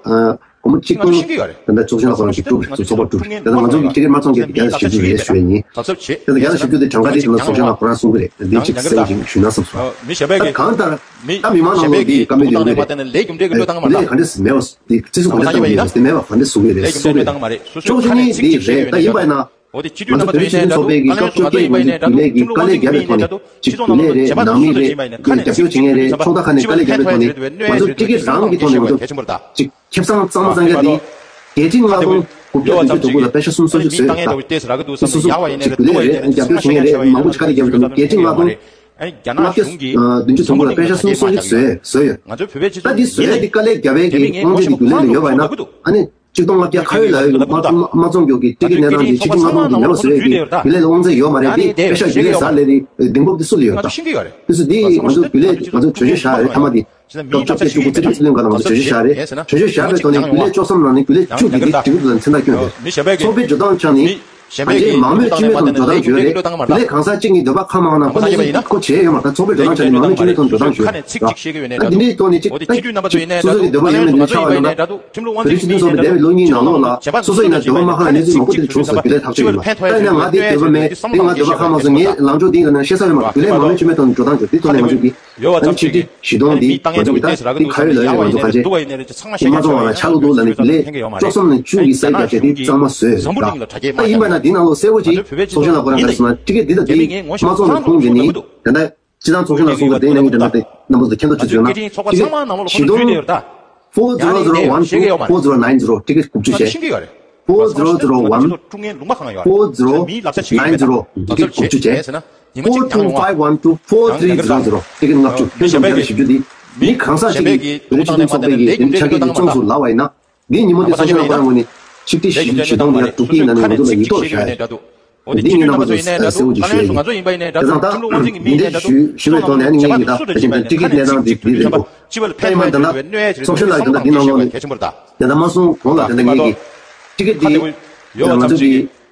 ཨ། སྒོར་མོ་གཅིག་སྟོང་ད་ལྟ་ཚོགས་ཆེན་ལ་ཁོ་རང་གིས་སྒྲུབ་རེད། ཚོགས་པ་སྒྲུབ་རེད། ད་ལྟ་ང་ཚོ་གི་ཊི་ཀེ་ཊི་མ་བཙོང་མཁན་དེ་བརྒྱ་དང་བཞི་བཅུ་རེད་ཞུ་ཡ་ཡིན། ད་ལྟ་བརྒྱ་དང་བཞི་བཅུ་དེ་གྲངས་ཀ་དེ་ད་ལྟ་ཚོགས་ཆེན་ལ་ཁོ་རང་གསུང་གི་རེད། འདི་གཅིག་གསལ་བོ་ཅིག་ཞུས་ན་བསམ་སོང་། ད་གང་ལྟར་ད་མི་མང་ནང་ལོགས་འདི་བཀའ་མོལ་འདི་ཡོང་གི་རེད། དེ་ལས་ག་འདྲས་མེད་པ་དེ་ག་འདྲས་གསུང་གི་རེད། སྲོག་ཆགས་ནི་འདི་རེད། ད་ཡིན་པ་ཡིན་ན། ང་ཚོ་བོད་རིགས་སྤྱི་མཐུན་ཚོགས་པའི་གི་སྐབས་བཅོ་བརྒྱད་ཀྱི་ང་ཚོ་རྒྱུན་ལས་ཀྱི་དཀའ་ལས་བརྒྱབ་པའི་ཐོག་ནས་ཅིག་རྒྱུན་ལས་རེད། ནང་མི་རེད། རྒྱབ་སྐྱོར་བྱེད་མཁན་རེད། ཚོགས་སྡེ་ཁག་ནས་དཀའ་ལས་བརྒྱབ་པའི་ཐོག་ནས་ང་ཚོ་ཊི་ཀེ་ཊི་རང་གི་ཐོག་ནས་ང་ཚོ་ཅིག་ཁེ་བཟང་གཙང་མ་གཙང་རྐྱང་འདི་བརྒྱད་ཁྲི་ལྔ་སྟོང་དགུ་བརྒྱ་བདུན་ཅུ་དོན་དགུ་དང་པད་ཤག་སུམ་ཅུ་སོ་གཅིག་བཟོས་ཡོད་ད། སོ་སོ་ཅིག་རྒྱུན་ལས་རེད། རྒྱབ་སྐྱོར་བྱེད་མཁན་རེད། མང་པོ་ཅིག་དཀའ་ལས་བརྒྱབ་པའི་ཐོག་ནས་བརྒྱད་ཁྲི་ལྔ་སྟོང་ལྔ་བརྒྱ་བདུན་ཅུ་དོན་དགུ་དང་པད་ཤག་སུམ་ཅུ་སོ་གཅིག་བཟོས་བཟོས་ཡོད། ད་འདི་བཟོས་ཡ་འདི་དཀའ་ལས་བརྒྱབ་པའི་གི་དབང་ཆ་འདི་རྒྱུན་ལས་ལ་ཡོད་པ་ཡིན་ན། ཨ་ནི་ཆིག་སྟོང་ལྔ་བརྒྱ་ཁ་ཡོད་ལག་ཡོད་ཀྱི་མ་མ་བཙོང་རྒྱུ་གི་ཊི་ཀེ་ཊི་གནས་སྟངས་འདི་ཕྱི་ཕྱི་ལྔ་སྟོང་གི་མེད་པ་བཟོས་ཡོད་ཀྱི་རྒྱུན་ལས་ལ་དབང་ཚད་ཡོད་མ་རེད། འདི་པད་ཤག་རྒྱུན་ལས་ཟ་ལས་རིགས་གདེང་སྤོབས་འདི་སུ་ལ་ཡོད་ད། དེ་ཚོ་འདི་ང་ཚོ་རྒྱུན་ལས་ང་ཚོ་གྲོས་ཆོད་བཞག་ཡོད་རེད། མཐའ་མ་འདི་སྐབས་བཅོ་བརྒྱད་བཅུ་དགུ་རྩིས་སྤྲོད་རྩིས་ལེན་སྒང་ལ་ང་ཚོ་གྲོས་ཆོད་བཞག་རེད། གྲོས་ཆོད་བཞག་པའི་ཐོག་ནས་རྒྱུན་ལས་བཅུ་གསུམ་ནང་ནས་རྒྱུན་ལས་བཅུ་གི་འདི་སྒྲིག་འཛུགས་ལ་མཚན་རྟགས་བསྐྱོན་རེད། ཚོགས་པའི་འགྲོ་སྟངས་ཆ་ནི་གང་ཅི་མང་མོས་སྤྱི་མོས་དང་འགྲོ་སྟངས་བྱོས་རེད། རྒྱུན་ལས་གང་ཟག་གཅིག་གཉིས་འདོད་པ་ཁ་མང་ན་ཁོ་ནི་ཁོ་བྱས་ཡོད་མ་རེད། ཚོགས་པའི་འགྲོ་སྟངས་ཆ་ནི་མང་མོས་སྤྱི་མོས་དང་འགྲོ་སྟངས་བྱོས་རེད། ད་འདི་འདྲའི་ཐོག་ནས་ཅིག་ད་སོ་སོ་གི་འདོད་པ་ཡོད་མེད་འདི་ཆགས་པ་ཡིན་ན། བོད་རིགས་སྤྱི་མཐུན་ཚོགས་པའི་འདས་པའི་ལོ་གཉིས་ནང་ལོགས་ལ་སོ་སོ་ཡིན་ན་འདོད་པ་མ་ཁེངས་ན་གནས་ཚུལ་མང་པོ་དེ་འདྲ་བྱུང་སོང་། རྒྱུན་ལས་ཐག་གཅོད་ཡིན་པ། ད་ཡིན་ན་འདི་ནང་ལོགས་ནས་ཚོགས་པའི་འགྲོ་སྟངས་ཆ་ནས་རྒྱུན་ལས་བཅུ་གི་འདི་སྒྲིག་འཛུགས་ལ་མཚན་རྟགས་བསྐྱོན་ཡོད་རེད། ད་ཡིན་ན་ང་འདི་འདོད་པ་མེད། འདི་ང་འདོད་པ་ཁ་མ་སོང་། ངས་ལངས་ཕྱོགས་འདི་ཡིན་ན་བཤད་ས་ཡོད་མ་རེད། རྒྱུན་ལས་མང་མོས་སྤྱི་མོས་དང་འགྲོ་སྟངས་བྱོས། འདི་ཐོག་ནས་ང་ཚོ་གི་ཨ་ནི་ཆིག་ཁྲི་བཞི་སྟོང་འདི་ང་ཚོ་གི་ད་འདི་ཁ་ཡོད་ལག་ཡོད་ང་ཚོ་ག་ཚད་མ་བཙོང་བ་ལ་ཆག་འདུག་ལབ་ནས་རྒྱུན་ལས་བཅུ་གསུམ་ནས་བཅུ་གི་གསར་རྒྱག་བྱས་ཏེ་གཙང་མ་བཟོས་ར། ད་ཡིན་པ་ན་འདི་ནང་ལོགས་གསལ་བོ་ཅིག་ཚོགས་ཆེན་ལ་ཁོ་རང་ག་རེ་གསུངས་ན། ཊི་ཀེ་ཊི་འདི་དང་འདི་མ་བཙོང་ནས་ཁུངས་འདི་ནི་ད་ལྟ་སྤྱི་བཏང་ཚོགས་ཆེན་ལ་གསུང་གི་དེ་ནས་ངས་དྲན་པ་དེ་རྣམ་པ་ཚོ་མཁྱེན་རྟོགས་བྱེད་ཚུལ་ན། ཊི་ཀེ་ཊི་བཞི་སྟོང་four zero zero one two four zero nine zero ཊི་ཀེ་ཊི་དགུ་བཅུ་བྱས། four zero zero one four zero nine zero ཊི་ཀེ་ཊི་དགུ་བཅུ་བྱས། four two five one two four three zero zero ཊི་ཀེ་ཊི་ལྔ་བཅུ། ཁྱོན་བསྡོམས་བརྒྱ་དང་བཞི་བཅུ་འདི་མི་གང་ཟག་ཅིག་གིས་བོད་རིགས་སྤྱི་མཐུན་ཚོགས་པའི་གི་དེ་ཆ་རྐྱེན་འདི་བཙོང་ཚུལ་ལབ་པ་ཡིན་ན། འདི་ཉིན་མོ་འདི་ཚོགས་ཆེན་ལ་ཁོ་རང་ངོས་ནས་ཆིག་ཁྲི་བཞི་བཅུ་ཞེ་སྟོང་འདི་ཡང་འདུག་གི་ཡིན་ན་ནི་ང་ཚོ་ལ་ཡིད་རྟོག་བྱ་ཡ་རེད། འདི་ངས་རྣམ་པ་ཚོ་གསལ་བོ་ཅིག་ཞུ་ཡ་ཡིན། བྱས་ཙང་ད་འདི་འདྲ་ཞུ་ཞུ་བའི་ཐོག་ནས་ཨ་ནི་ངས་ཡིན་ད་ད་ཅིག་ཊི་ཀེ་ཊི་གནས་སྟངས་འདི་འདི་རེད་འདུག་ད་ཡིན་མ་ད་ལྟ་ཚོགས་ཆེན་ལ་ད་ལྟ་འདི་ནང་ལོགས་ནས་ད་ལྟ་མ་སོང་གོང་ལ་ད་ལྟ་ངས་ཀྱི་ཊི་ཀེ་ཊི་འདི་ང་ཚོ་གི་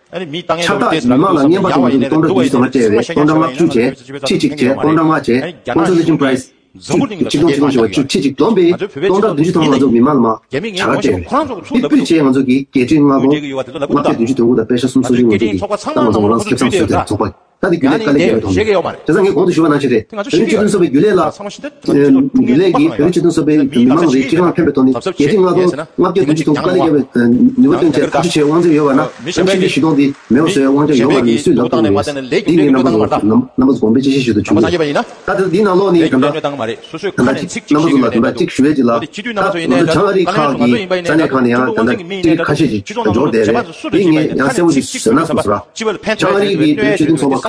ཁྱབ་བསྒྲགས་མི་མང་ལ་རྔན་པ་དེ་ང་ཚོ་གི་སྟོང་ཕྲག་བདུན་ཅུ་ཐོག་ལ་སྤྲད་རེད། སྟོང་ཕྲག་ལྔ་བཅུ་བྱས། ཁྲི་གཅིག་བྱས། སྟོང་ཕྲག་ལྔ་བྱས། Consolation prize ཆིག་སྟོང་ཆིག་སྟོང་ཞེས་པ་བཅུ་ཁྲི་གཅིག་བསྡོམས་པས་སྟོང་ཕྲག་བདུན་ཅུ་ཐོག་ང་ཚོ་མི་མང་ལ་མ་བྱ་དགའ་སྤྲད་རེད། འདི་སྤུས་བྱས་ང་ཚོ་གི་བརྒྱད་ཁྲི་ལྔ་སྟོང་ལྔ་བརྒྱ་བདུན་ཅུ་དོན་དགུ་དང་པད་ཤག་སུམ་ཅུ་སོ་གཅིག་ང་ཚོ་གི་ད་ང་ཚོ་ང་རང་ཁེ་བཟང་བཟོས་ཏེ་ཚོགས་པ་ད་འདི་རྒྱུན་ལས་དཀའ་ལས་བརྒྱབ་པའི་ཐོག་ནས། བྱས་ཙང་ངས་གོང་དུ་ཞུས་པ་ནང་བཞིན་རེད། བོད་རིགས་སྤྱི་མཐུན་ཚོགས་པའི་རྒྱུན་ལས་ལ་རྒྱུན་ལས་ཀྱིས་བོད་རིགས་སྤྱི་མཐུན་ཚོགས་པའི་མི་མང་རེ་སྤྱི་ཁང་ཕན་པའི་ཐོག་ནས་བརྒྱད་ཁྲི་ལྔ་སྟོང་ལྔ་བརྒྱ་བདུན་ཅུ་དོན་དགུ་དཀའ་ལས་བརྒྱབ་པའི་ནུས་པ་བཏོན་བྱས་ཐག་གཅོད་བྱས་དབང་ཚད་ཡོད་པ་ན། ཨ་ནི་ཆིག་ཁྲི་བཞི་སྟོང་འདི་མེད་པ་བཟོ་ཡ་དབང་ཆ་ཡོད་མ་རེད། སུས་ལབ་ཐུབ་མེད། འདི་ངས་རྣམ་པ་ཚོ་རྣམ་རྣམ་པ་ཚོ་དགོངས་པའི་དཔྱད་གཞི་ཞུ་དུ་བྱུང་གི་ཡོད། ད་ལྟ་འདི་ནང་ལོགས་ནས་ད་ལྟ་ད་ལྟ་ཅིག་རྣམ་པ་ཚོ་ལ་ད་ལྟ་ཅིག་ཞུ་ཡས་ཅིག་ལ། ད་ང་ཚོ་བྱང་ཨ་རི་ཁག་གི་ས་གནས་ཁག་ནས་ཡང་ད་ལྟ་ཅིག་ཁ་ཤས་ཅིག་འབྱོར་བསྡད་རེད། འདི་ངས་ཡང་གསལ་བོ་ཅིག་བཟོས་ན་བསམ་སོང་ར། བྱང་ཨ་རི་གི་བོད་སྤྱི་མཐུན་ཚོགས་པ་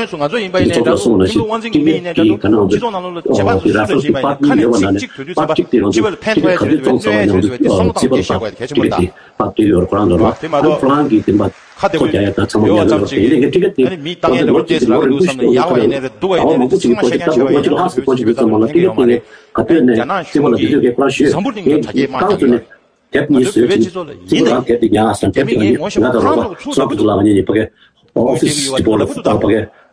ཡོན་སུ་ང་ཚོ་ཡིན་པ་ཡིན་ནའི་འདྲ། ཁྲིམས་ལུགས་དབང་འཛིན་གྱི་མི་ཡིན་ནའི་འདྲ། སྤྱི་ཚོགས་ནང་ལོགས་ལ་བྱེད་པ་ཁ་ནས་གཅིག་གཅིག་གྲོས་མཐུན་ཟེར་བ་དེ་ཁ་ནས་གཅིག་གཅིག་ཐོན་ཡོད་པ་ན་ནི་པར་གཅིག་དེ་རང་ཚོ་སྤྱི་པ་ལ་ཕན་ཐོགས་ཡ་ཟེར་བ་དེ་བསམ་བློ་བཏང་ཡ་ཤེས་དགོས་ཡ་དེ་གལ་ཆེན་པོ་རེད་ད། པར་དེ་ཡོད་ཁོ་རང་ལ་རོགས་ཨ་ནི་ཁོ་རང་གིས་བདེན་པ་ཁ་བདེ་པོ་ཡོད་ཡ་ད་ཚང་མ་ཡོད་ཡོད་ཙམ་ཅིག་ཡིན་ནའི་ཁྲི་ཀ་དེ་ཨ་ནི་མི་ལྟ་མཁན་དེ་ལོ་གཅིག་ལོ་རིང་པོ་ཞིག་ལ་ཡག་པ་ཡིན་ནའི་རེད། སྡུག་པ་ཡིན་ནའི་རེད། ཚང་མ་ཤེས་མཁན་ཆགས་པ་ཡོད་པ་ཅིག་ལ་ཧ་སི་པོ་ཅིག་ཡོད་ཙམ་མ་ལ་ཁྲི་ཀ་དེ་ནས་ག་དུས་ནས་སྤྱི་པ་ལ་དེ་དུས་ཀྱི་ཁོ་རང་ཞུས་ཡིན་ད་ཚོ་ནས་དེབ་གཉིས་བཟོས་ཅིང་སྤྱི་པ་རང་དེབ་དེ་ཉར་སོང་། དེབ་དེ་ང་ད་རོགས་པ་སོག་པོ་ལ་ངས་ཉིན་ཕ་གི་ཨོ་ཕི་སི་སྤྱི་པོ་ལ་ཕུ་ཏག་ཕ་གི་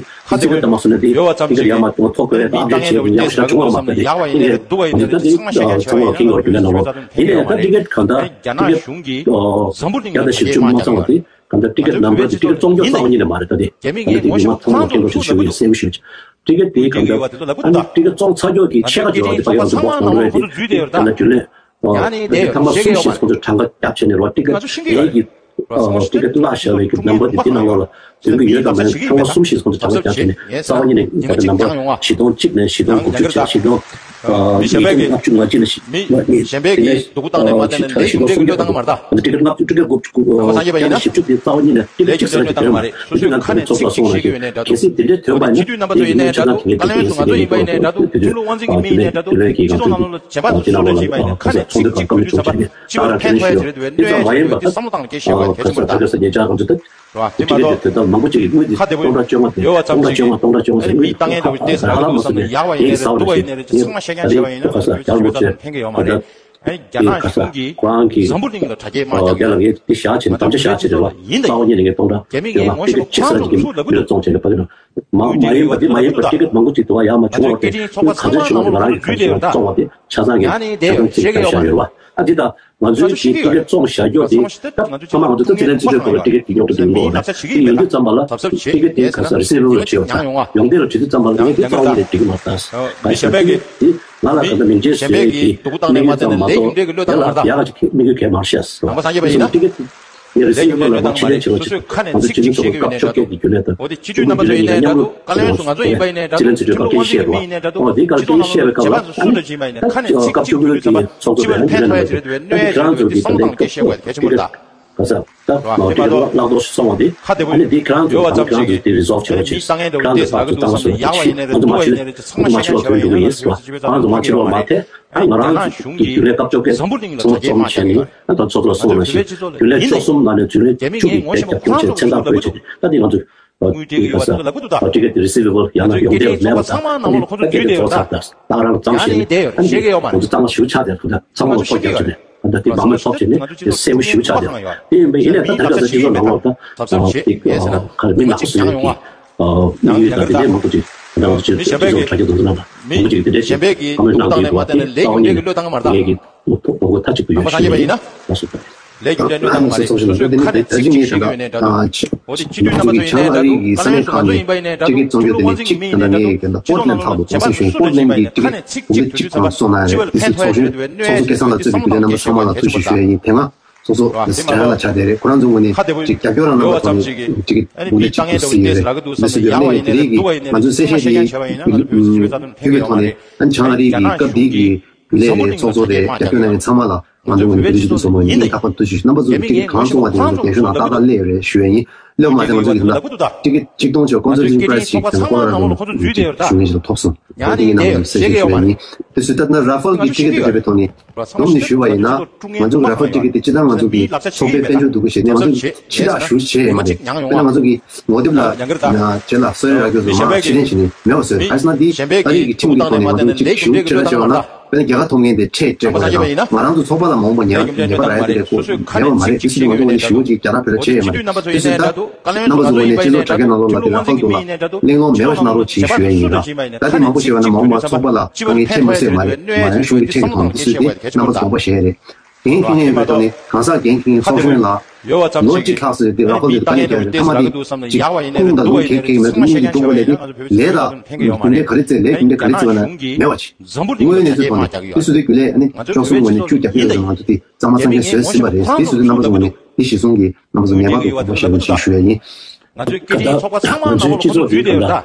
ཚུད། ཁ་ཚིག་ལ་ལྟ་མ་སོང་ན་དེ་ཊི་ཀེ་ཊི་ཡར་མར་གཏོང་ཐོག་ཁོས་ད་ཨབ་ཌེཊ་བྱས་ཡག་ཤ་ཆུང་བ་མ་རེད། དེ་ཡིན་ནའི་ད་དེ་ཚང་མ་ལ་རྒྱུས་ལོན་གནང་རོགས། ཡིན་ནའི་ད་ཊི་ཀེ་ཊི་གང་ལྟར་ཊི་ཀེ་ཊི་ཡག་ད་ཞིབ་འཇུག་མ་ཚང་བ་དེ་གང་ལྟར་ཊི་ཀེ་ཊི་ནམ་བར་དེ་ཊི་ཀེ་ཊི་བཙོང་རྒྱུ་རྩ་བ་ཉིད་ནས་མ་རེད། ད་དེ་གང་ལྟར་དེ་མི་མང་ཚང་མ་ལ་སྐད་འབོད་ཞུ་ཞུ་ཡིན། གསལ་པོ་ཞུ། ཊི་ཀེ་ཊི་དེའི་གང་ལྟར་ཨ་ནི་ཊི་ཀེ་ཊི་བཙོང་ཚར་ཀྱོག་གི་ཕྱེད་ཀ་ཅིག་ཡོད་པ་དེ་ཕ་གི་ང་ཚོ་མང་ནོར་ཁོང་ཚོ་འཛུལ་བསྡད་ཡོད་རེད་ད། ད་ལྟ་རྒྱུན་ལས་ཨ་ཐེངས་མ་གསུམ་བཞི་ཁོང་ཚོ་གྲངས་ཀ་བརྒྱབ་བྱས་ནས་རོ་ཊི་ཀེ་ཊི་དེ་གི་ཨ་ཊི་ཀེ་ཊི་བརླག་བཞག་པའི་གི་ནམ་བར་དེ་དེ་ནང་ལོགས་ལ་འཛུལ་གྱི་ཡོད་དམ་མེད་ཐེངས་མ་གསུམ་བཞི་ཁོང་ཚོ་གྲངས་ཀ་བརྒྱབ་བྱས་ནས་རྩ་བ་ཉིད་ནས་ད་ལྟ་ནམ་བར་བཞི་སྟོང་གཅིག་ནས་བཞི་སྟོང་དགུ་བཅུ་བྱས། བཞི་སྟོང་ཨ་ཉིས་སྟོང་ལྔ་བཅུ་ནས་བཞི་ཉིས་སྟོང་ཨ་ཆིག་ཁྲ་བཞི་སྟོང་གསུམ་བརྒྱ་ཁྲ་བཞི་སྟོང་གསུམ་བརྒྱ་ད་ད་ལྟ་ཊི་ཀེ་ཊི་ལྔ་བཅུ་ཊི་ཀེ་ཊི་ལྔ་བཅུ་ཊི་ཀེ་ཊི་བརྒྱ་ནས་བཞི་བཅུ་དེ་རྩ་བ་ཉིད་ནས་ཊི་ཀེ་ཊི་གཅིག་ཙམ་གྱི་དོན་མ་རེད། ཨ་ནི་ང་ཚོ་ཚོགས་པ་སོང་ལ་གལ་སྲིད་དེ་འདྲའི་དོན་པ་ཡིན་ན་དེ་ཡིན་ན་ཆ་ཚང་གི་ངེས་ཏིག་ཏིག་ཟེར་ནས་ཡིན་པ་དེ་དུས་ཨ་དེ་ལས་དེ་ལས་ཀྱི་ང་ཚོ་དེ་ནང་ལོགས་ལ་ཁ་ས་ཚོགས་འདུ་ཁག་བཀའ་མོལ་བྱུང་བྱས་ནས་ད་རང་ཁས་ལེན་ཞུས་ཡོད། དེ་ཙམ་མ་ཡིན་པ་ད་ཁ་ས་ད་ག་ས་ཉེ་ཆར་ང་ཚོ་ད་ཊི་ཀེ་ཊི་དེ་ད་མང་པོ་ཅིག་གི་དངུལ་དེ་སྟོང་ཕྲག་བཅོ་ལྔ་དེ་སྟོང་ཕྲག་བཅོ་ལྔ་སྟོང་ཕྲག་བཅོ་ལྔ་ཟེར་དངུལ་ཁ་ལ་མ་སོང་ནས་ངས་ཟ་བ་རེད་ཞུས། ངས་ད་ལྟ་ཁ་ས་རྒྱ་ལོ་ཚོས་ད་ལྟ། དེ་ག་ས་ཁོ་རང་གིས་ཨོ་རྒྱ་ལ་ངས་དེ་བཞག་བྱས་ནས་དམ་བཅའ་བཞག་བྱས་རེད་བ། རྩ་བ་ཉིད་ནས་ངས་སྟོང་ཕྲག་དེ་ལ་ཊི་ཀེ་ཊི་ཆེ་ས་ཅིག་གི་མི་ལ་བཙོང་བྱས་ནས་ཕ་གི་ནང་མ་མ་ཡིན་པ་དེ་མ་ཡིན་པ་ཊི་ཀེ་ཊི་མང་པོ་ཅིག་འདུག་བ། ཡང་མ་བྱུང་བ་དེ་གང་འདྲ་བྱུང་བ་དེ་ང་རང་གིས་ག་རེ་བྱུང་བ་བཙོང་བ་དེ་ཆ་ཚང་གི་ཆ་ཚང་ཅིག་བཞག་བཞག་ཡོད་བ། ཨ་དེ་དང་ང་ཚོའི་དེ་ཊི་ཀེ་ཊི་བཙོང་བཞག་རྒྱུ་དེ་ད་ཐ་མ་ང་ཚོ་ད་ཚེ་ལེན་ཚེ་ལེན་སྐོར་ལ་ཊི་ཀེ་ཊི་དེ་ཉོ་ཐུབ་དེ་ཡིན་པ་རེད། དེ་ཡོང་དུས་ཙམ་པ་ལ་ཊི་ཀེ་ཊི་དེ་ག་ས་རི་སི་ཝར་ལ་བྱེད་ཡོད་ད། ཡོང་དེ་ལ་བྱེད་དུས་ཙམ་པ་ལ་ངས་དེ་རྩ་བ་ཉིད་ནས་འགྲིག་གི་མ་རེད་ད། ག་ས་དེ་ང་ལ་ད་ལྟ་མིང་ཆེན་བཟོས་ཀྱི་དམིགས་ཡུལ་ཙམ་མ་གཏོགས་ཡ་ལ་ཡག་ག་ཅིག་དམིགས་ཡུལ་གལ་མ་རེད་ཤག་ཟེར་བ། ཨ་མ་སངས་རྒྱས་པ་ཡིན་ན་ཊི་ཀེ་ཊི་ངས་རི་སི་ཝར་ལ་ང་ཕྱི་ལན་བྱེད་པ་བྱེད་ང་ཚོ་སྤྱི་མི་ཚོགས་པ་སྐབས་བཅོ་བརྒྱད་ཀྱི་རྒྱུན་ལས་དང་སྤྱི་འཐུས་རྒྱུན་ལས་ཡིན་ན་མཉམ་རུབ་ཚོགས་པ་ཚོ་ཕྱི་ལན་ཚེ་སྒྲོལ་དཀར་སྐད་བཤད་རོགས། ཨོ་དེ་ག་ལ་སྐད་བཤད་པའི་སྐབས་ལ་ཨ་ནི་ད་ཨ་ཀ་བཅོ་ལྔ་གི་ཚོགས་གཙོ་རེད། རྒྱུན་ལས་ནང་ཨ་ནི་ཁྱེད་རང་ཚོ་གི་ད་ལྟའི་སྐབས་བཅོ་བརྒྱད་ཀྱི་ག་ས་ད་ཁྱེད་རང་ཚོ་ལག་ཐོག་སོང་བ་དེ་ཨ་ནི་དེ་ཁྱེད་རང་ཚོ་གི་ད་ཁྱེད་རང་ཚོ་དེ་རི་སོལ་བ་བྱེད་རོགས་བྱེད་རོགས་བྱེད། ཁྱེད་རང་ཚོ་ཕར་ཚུར་བཏང་སོང་ཡག་ཤི་ང་ཚོ་མ་ཕྱི་ལོགས་མ་ཕྱི་ལོགས་ཐོན་འགྲོ་གི་ཡིན་ཟེར་བ། ཁྱེད་རང་ཚོ་མ་ཕྱི་ལོགས་མ་ཐད། ཨ་ང་རང་གི་རྒྱུན་ལས་སྐབས་བཅོ་བརྒྱད་ཚང་མ་རྩོམ་བྱས་ནས་ཨ་ད་ཚོགས་གཙོ་ལ་གསུངས་ན་ཞིག་རྒྱུན་ལས་བཅུ་གསུམ་ནང་ནས་རྒྱུན་ལས་བཅུ་གི་བེད་སྤྱོད་བྱས་ནས་མཚན་རྟགས་བཀོད་བྱས་ནས་ད་འདི་ང་ཚོས་ཨ་ཏི་ག་ས་ཨ་ཏི་ག་ཏི་རི་སི་ཝི་བལ་ཡང་ན་ཡོངས་འབྲེལ་མེད་པ་དང་ཨ་ནི་ད་སྐད་དེ་ཚོགས་ཚར་ད་ད་རང་ལ་བརྩམས་བྱས་ནས་ཨ་ནི་ང་ཚོ་གཙང་མ་ཞུ་ཆགས་དེ་ད་ཚང་མ་ལ་ཕོག་རྒྱབ་བྱས་ནས་ཨ་ད་དེ་བང་མེད་ཐོབ་བྱས་ནས་དེ་གསལ་པོ་ཞུ་ཆགས་དེ་དེ་ཡིན་པ་ཡིན་ནས་ད་ད་ག་ས་སྤྱི་ཚོགས་ནང་ལོགས་ད་ཨ་ཏི་ག་ས་མི་ནག་པོ་སུ་ཡོད་ཀྱི། དམིགས་ཡུལ་དང་དེ་འདྲའི་མང་པོ་ཅིག་ད་ལྟ་ང་ཚོ་སྤྱི་ཚོགས་དྲ་རྒྱ་རྡོ་རྩ་ནང་ལ་མང་པོ་ཅིག་དེ་འདྲའི་ཞིག་བཀའ་མོལ་གནང་གི་འདུག་བ། དེ་རྩ་བ་ཉིད་ནས་ངས་ཀྱི་ངོ་ཐོག་ངོ་ཐག་གཅིག་ཏུ་ཡོད་ཞུ་བ་ཡིན། ལགས་སོ། ལགས་སོ། ཨ་ནི་ཚོགས་གཞོན་ལགས་འདི་ནི་ད་ཅི་ངས་ད་ལྟ་ང་ཚོ་གི་བྱང་ཨ་རི་གི་ས་གནས་ཁག་ནས་ཊི་ཀེ་ཊི་བཙོང་རྒྱུ་དེ་ནི་གཅིག་ད་ལྟ་ངས་ད་ལྟ་པོར་ཊི་ལེན་ཐང་དུ་གོང་ས་ཞུས་པོར་ཊི་ལེན་གི་ཊི་ཀེ་ཊི་བཙོང་རྒྱུ་དེ་ནི་གཅིག་ད་ལྟ་ངས་ཁོང་ཚོས་གཅིག་ཙམ་གསུངས་གནང་ཡ་རེད། དེ་ཚོ་ཚོགས་གཞོན་ཚོགས་གཙོ་སྐལ་བཟང་ལགས་གཙོས་པའི་རྒྱུན་ལས་རྣམ་པ་ཚང་མ་ལ་ཐུགས་རྗེ་ཆེ་ཞུ་ཡ་ཡིན། དེ་སྔ་སོ་སོ་དེ་སི་ཊན་ལ་ཆ་དེ་རེད། ཁོ་རང་ཚོ་ངོས་ནས་ཅིག་རྒྱབ་སྐྱོར་རང་གནང་བ་ཐོག་ནས་ཅིག་དགུང་ལོ་གཅིག་ཏུ་སྲིད་ཡོད་རེད། མི་སྲིད་པའི་གནས་ཡིན་དེ་རིགས་ཀྱི་ང་ཚོའི་གསལ་བཤད་དེ་ཕུལ་བའི་ཐོག་ནས་ཨ་ནི་བྱང་ཨ་རི་གི་སྐབས་འདིའི་གི་རྒྱུན་ལས་རེད། ཚོགས་གཙོ་རེད། རྒྱབ་སྐྱོར་གནང་མཁན་ཚང་མ་ལ་ང་ཚོ་ངོས་ནས་བཀའ་དྲིན་ཆེ་ཞུ་གསུངས་པ་ཡིན། ཐག་པ་ཐུགས་རྗེ་ཆེ། རྣམ་པ་ཚོ་ཅིག་གང་གསུང་བ་དེ་ང་ཚོ་རྒན་གཞོན་ནང་ཏག་ཏག་སླེབས་ཡོད་རེད་ཞུ་ཡ་ཡིན། སླེབས་མ་ཚད་ང་ཚོ་གི་ད་ལྟ་ཅིག་གཅིག་སྟོང་ཆོག་ཀོན་སོལ་ཊི་བྷི་རེ་སི་ཅིག་དང་སྐོར་ར་རུ་ཞུ་མཁན་ཞིག་ལ་ཐོབ་སོང་། ཡང་ཨ་ནི་དེ་ཡང་གསལ་བཤད་ཞུ་ཡ་ཡིན། དེ་སུ་ལྟར་ན་ར་ཧྥལ་གྱི་ཊི་ཀེ་ཊི་དེ་འདྲ་བའི་ཐོག་ནས་སྡོམ་ནས་ཞུས་པ་ཡིན་ན། ང་ཚོ་གི་ར་ཧྥལ་ཊི་ཀེ་ཊི་དེ་སྤྱིར་བཏང་ང་ཚོ་གི་ཚོགས་པའི་དཔལ་འབྱོར་འདུ་འགོད་བྱེད་དེ་ང་ཚོ་ཕྱི་ཐག་ཞུ་བྱས་ཡོད་མ་རེད། དཔེར་ན་ང་ཚོ་གི་ངོ་དེབ་ལ་རྗེས་ལ་གསོལ་རས་རག་རྒྱུ་ཚོ་མ་ཕྱིར་ལེན་བྱས་ནས་མེད་པ་བཟོས། ག་རེ་ཟེར་ན་འདི་ད་རེས་ཀྱི་ཁྲིམས་ཀྱི་ཐོག་ནས་ང་ཚོ་གཅིག་ཞུ་ཕྱིར་ར་བྱས་པ་ན། དཔེར་ན་རྒྱལ་ཁ་ཐོབ་མཁན་དེ་ཁྲལ་སྤྲད་དགོས་རེད་ལ། ང་རང་ཚོ་ཚོགས་པ་ལ་མ་འོངས་པ་ཉེས་པ་ཉེས་པ་རག་ཡ་དེ་འདྲ་ཁོ་ཉེས་པ་མ་རེད། དེ་སུ་ང་ཚོ་ངོས་ནས་ཞུ་བ་ཅིག་རྒྱ་ར་བོད་ར་བྱས་ཡོད་མ་རེད། དེ་སུ་ད་རྣམ་པ་ཚོ་ངོས་ནས་སྤྱི་ཚོགས་དྲ་རྒྱ་ནང་ལོགས་ལ་དེ་ར་ཧྥལ་ཐོག་ལ་གླེང་སློང་མེད་པ་ཞིག་གནང་རོགས་གྱིས་ཞུ་ཡ་ཡིན་ལ། ད་དེ་མང་པོ་ཞིག་ཡོད་ན་མ་འོངས་པ་ཚོགས་པ་ལ་དཀའ་ངལ་འཕྲད་མ་སྲིད་མ་རེད། མ་ཡང་གཞུང་གི་ཁྲལ་གྱི་ཐོག་ནས་དེ་སུ་དེ་རྣམ་པ་ཚོ་དགོངས་པ་བཞེས་རེད། འགན་འཁྱེར་མཁན་ཡོད་པའི་ཐོག་ནས་གང་ཟག་འགན་འཁྱེར་མཁན་ཚོགས་གཞོན་ལ་ལོ་གཅིག་ལྷག་ཙམ་དེ་ར་ཧྥལ་དེ་དཀའ་ལས་བརྒྱབ་ནས་མཐའ་མ་དེ་ཅིག་ཁུངས་དང་ལུང་འཁྱེར་མཁན་མེད་དངུལ་གྱི་ཀྲུང་གོ་ལས་དེ་ལས་དང་རྒྱུ་འབྲས་ག་རེ་བཙལ་ལས་རྒྱུ་འབྲས་ག་རེ་བཙལ་བ་ན་མེད་པ་ཅིག་དངོས་ཡོད་གནས་ཚུལ་ཐོག་ནས་དེ་སུ་དེ་རྒྱུན་ལས་ཨ་ནི་ལྕོགས་གསུམ་ངོས་ནས་བཅུ་རྒྱབ་སྐྱོར་བྱས་ང་ཚོ་དེ་གཙང་མ་གཙང་རྐྱང་བཟོས་ཟིན་པ་རེད། དེ་སུ་དེ་རྣམ་པ་ཚོ་ངོས་ནས་དེ་གཞི་བཟུང་གིས་རྣམ་པ་ཚོ་ངེས་པར་དུ་དགོངས་པ་བཞེས་རོགས་ཞེས་ཞུ་ཡ་ཡིན། ད་ལྟ་ང་ཚོའི་སྤྱི་ཚོགས་འདི་གང་འདྲ།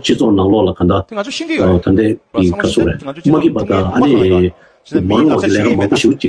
ཚོ་སྤྱི་ཚོགས་ནང་ལོགས་ལ་ག་འདྲ་དེ་ང་ཚོ་ཤེས་ཀྱི་ཡོད་རེད། ད་ལྟའི་གི་ག་ཚོད་རེད་མ་གི་པ་དང་ཨ་ནི་མ་འོངས་པ་གི་ལས་ཀ་མང་པོ་ཞིག་ཅིག